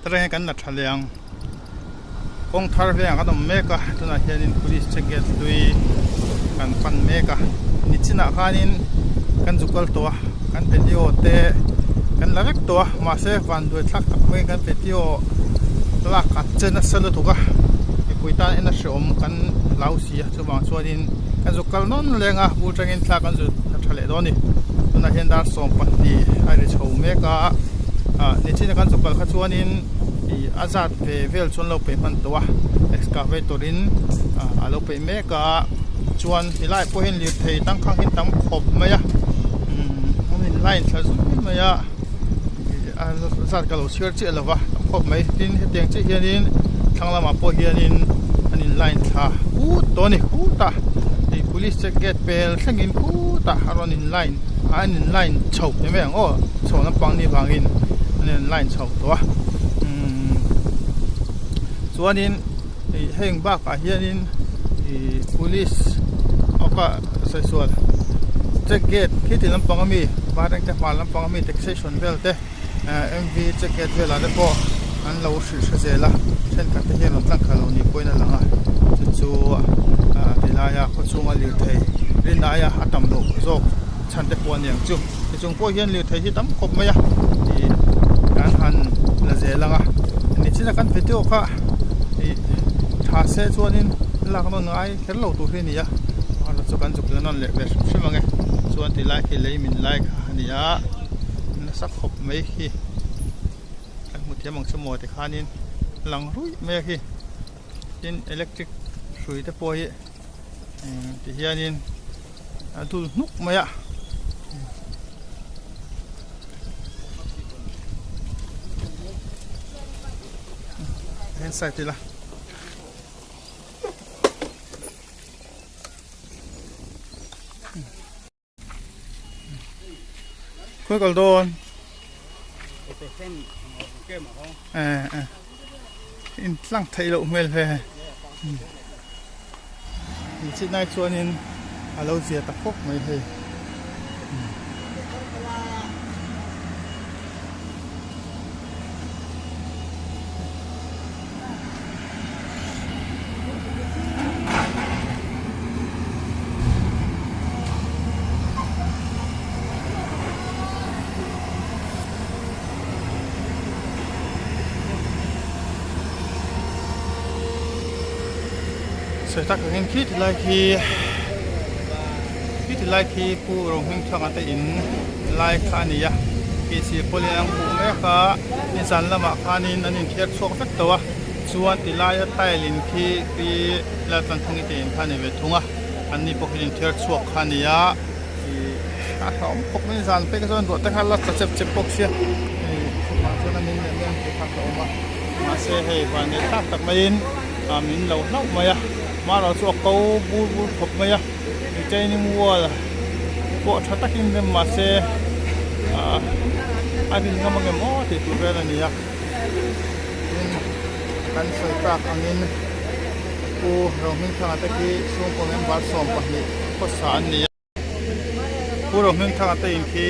Train kan la tha leh ang kawng thar vengah kan awm mek a tunah hianin police check gate hlui kan pan mek a nichinah khanin kan zu kal tawh a kan video te kan la vek tawh a mahse vanduai thlak tak maiin kan video lak a che nasa lutuk a mipui tan en a hreawm kan hlau si a chuvang chuanin kan zu kal nawn leng a bul tangin thla kan zu tha leh dawn a ni tunah hian dar 20 a ri chho mek a ah nichina kan zu kal kha chuanin ih a zat ve vel chuan lo peih hman tawh a excavator in ah a lo peih mek a chuan helai pawh hian lirthei tangkhang hi tam khawp mai a umm an in line thla zui mai a ih a zat ka lo chhiar chiah lo va tam khawp mai tin hetiang chiah hianin thlang lamah pawh hianin an in line thla ut tawh a ni ut a ih police check gate pel thlengin khutah a rawn in line an in line chho ni mai ang aw chho lampang ni vangin an in line chho tawh a umm chuanin ih heng bakah hianin ih police awka sawi sual check gate khiti lampang ami vairengte hmar lampang ami taxation vel te eh m v check gate velah te pawh an lo hrilh hre zel a thenkhat te hian rawn tlang khalh lo ni pawhin a lang a chu chu ah tilaia khaw chhunga lirthei rin aia a tam loh zawk chhan te pawh a ni ang chu tichung pawh hian lirthei hi tam khawp mai a ih kan han la zel ang a nichina kan video kha ih tha se chuanin lak nawn ngai kher lo tur hi a ni a chu kan zuk la nawn leh ve hrim hrim ang e chuan tilai khi lei min lai kha a ni a. Nasa khawp mai khi kan hmu thiam ang chu maw tikhanin lang ruih mai a khi tin electric hrui te pawh hi ti hianin a dul hnuk mai a. Hand side ila. Khawi kal dawn eh eh in tlang theih loh hmel ve in chit nai chuanin a lo zia ta khawp mai hei. Sawi tak angin khi tilai khi khi tilai khi Pu Rohmingthanga te in lai kha a ni a kehchhia pawlin an khuh mek a nizan lamah khanin an inthiar chhuak vek tawh a chuan tilaia tile in khi pi Laltlanthungi te in kha a ni ve thung a an ni pawh khi inthiar chhuak kha a ni a ih a hlauhawm khawp mai zan phei kha chuan ruah te kha la tla chep chep bawk sia hei chutah chuan a min leh mai ang tih kha ka awm a mahse hei vanneih thlak tak maiin ah min lo hlauh mai a marawh chu a ko bur bur khawp mai a. Retaining wall pawh tha takin rem mahse ah a rin ngam angem aw tih tur vel a ni a tin kan sawi tak angin pu Rohmingthanga te khi chhungkaw member 12 khawsa an ni a pu Rohmingthanga te in khi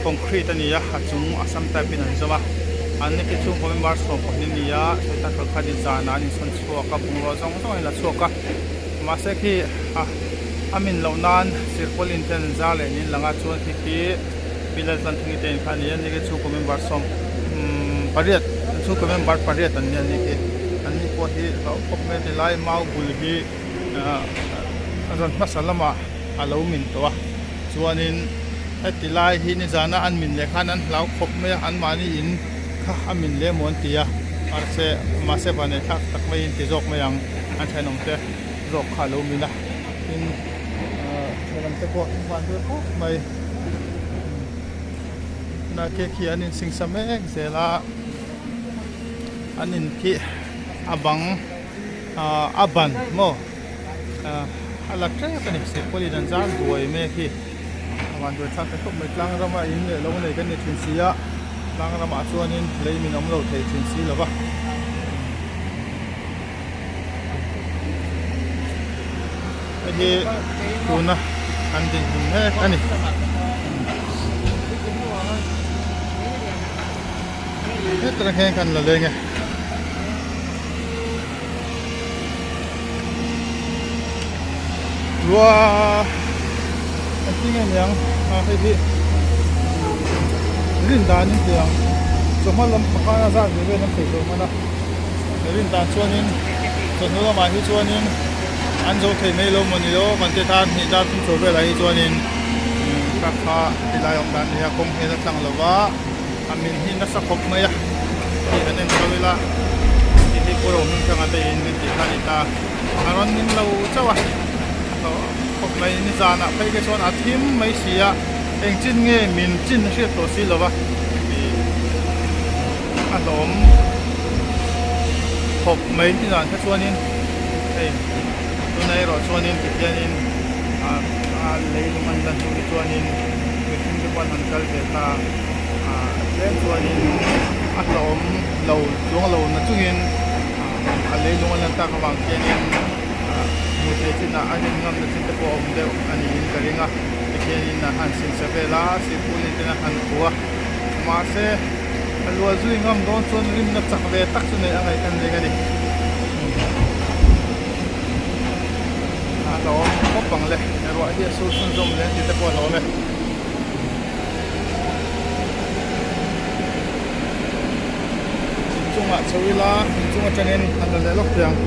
concrete a ni a a chung assam type in an zawm a an ni khi chhungkaw member 12 a ni a sawi tak ang khan zanah an insawn chhuak a bungrua zawng zawng an la chhuak a. Mahse khi a a min loh nan sirpawlin te an zar leh niin lang a chuan khi khi pillar chuan thing te in kha a ni a ni khi chhungkaw member sawm umm pariat chhungkaw member pariat an ni a ni khi an ni pawh hi hlauh khawp mai a tilai mau bul hi ah a rawn hmasa lamah a lo min tawh a chuanin heti lai hi nizana an min leh khan an hlau khawp mai a anmahni in kha a min leh emaw an ti a mahse mahse vanneih thlak tak maiin ti zawk mai ang. A thenawm te zawk kha a lo min a tin ahh thenawm te pawh an van vel khawp mai tunah khi khi an insingsa mek zel a an in khi a bang ahh a ban maw ahh a la tep a ni silpawlin an zar duai mek hi a van duai thlak ta khawp mai tlang rama in leh lo nei kan ni thin si a tlang ramah chuanin lei min awm lo thei thin si lo va. Hei hi tuna kan dinhmun mek a ni. Hetah hian kan la leng e. Rua engtin nge niang a hei hi rin dan in ti ang chawhma lam pakhat a zat ve vel an thei tawh hman a rin dan chuanin chawhnu lamah hi chuanin an zo thei mai lo maw ni lo kan ti tan hnih dar thum chho velah hi chuanin kha kha tilai awm dan a ni a kawng hi a la tlang lo va. A min hi nasa khawp mai a tih han en chho ila tih hi pawh hming thanga te in min tih kha a ni ta a rawn ning lo chauh a khawp mai nizanah phei te chuan a thim mai si a engchin nge min chin a hriat tawh si lo va tih a hlawm khawp mai nizan kha chuanin hei tunah erawh chuanin tikhianin a leilung an la hnu hi chuanin mihring te pawh an han kal ve ta ah tlem chuanin a hlauhawm lo chuang lo na chungin ah a leilung a lan tak avang khianin ah hmuh theih chinah a rin ngamna chin te pawh a awm deuh a niin ka ring a tikhianin a han sin sa vel a sirpulin ten a han khuh a mahse a luah zui ngam dawn chuan rinna chak ve tak chu neih a ngaih kan ring a ni. A hlauhawm khawp ang le ruah hi a sur chhunzawm hle tih te pawh a hlauhawm e. Inchungah chho ila inchung atangin han la leh lawk thei ang.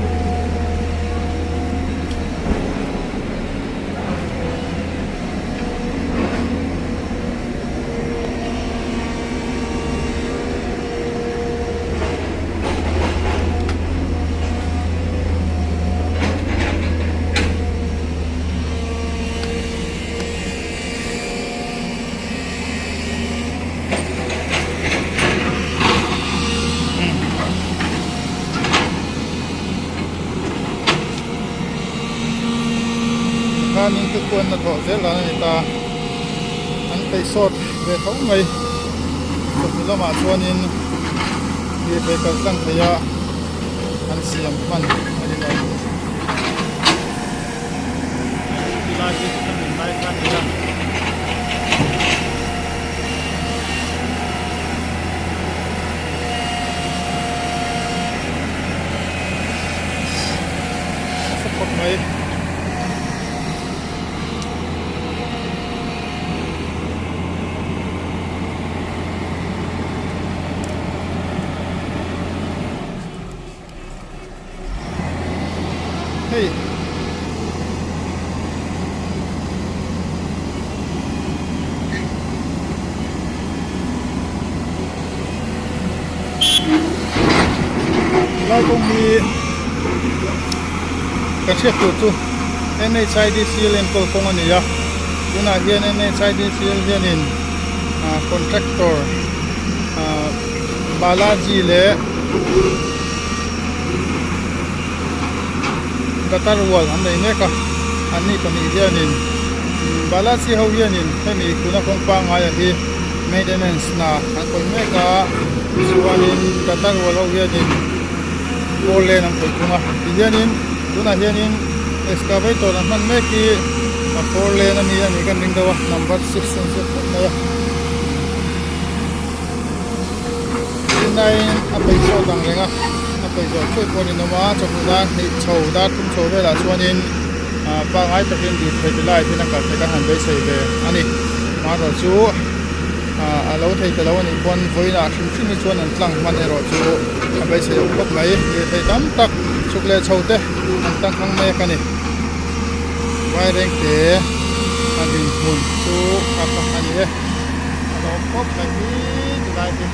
Khanin te khuan a thawh zel dan a ni ta an peih sawt ve tho mai chawhnu lamah chuanin lirthei kal tlang thei a an siam hman a ni lo. Tilai hi ka min lai kha a ni a. Nasa khawp mai. Hei Lai kawng hi kan hriat tur chu NHIDCL enkawl kawng a ni a tunah hian NHIDCL hianin contractor Balaji leh Qatar wall an nei mek a anni pahnih hianin Balaji ho hianin hemi tuna kawng pangngai ah hi maintenance hna an khawih mek a chuanin Qatar wall ho hianin four lane an khawih thung a tihianin tunah hianin excavator an hman mek hi a four lane a ni a nih kan ring deuh a number six a inziak khawp mai a. Chennai a peih sawt ang reng a a peih zawh thuai pawh a ninawm a chawhnu dar hnih chho dar thum chho velah chuanin ah pangngai takin dil thei ti lai hian a kal theih kan han beisei ve a ni amaherawh chu ah a lo thei ta lo a nih pawn vawiinah hrim hrim hi chuan an tlang hman erawh chu a beisei awm khawp mai lirthei tam tak chhuk leh chho te an tangkhang mek a ni vairengte a dinhmun chu a kha a ni e. A lawm khawp mai hi tilai hi.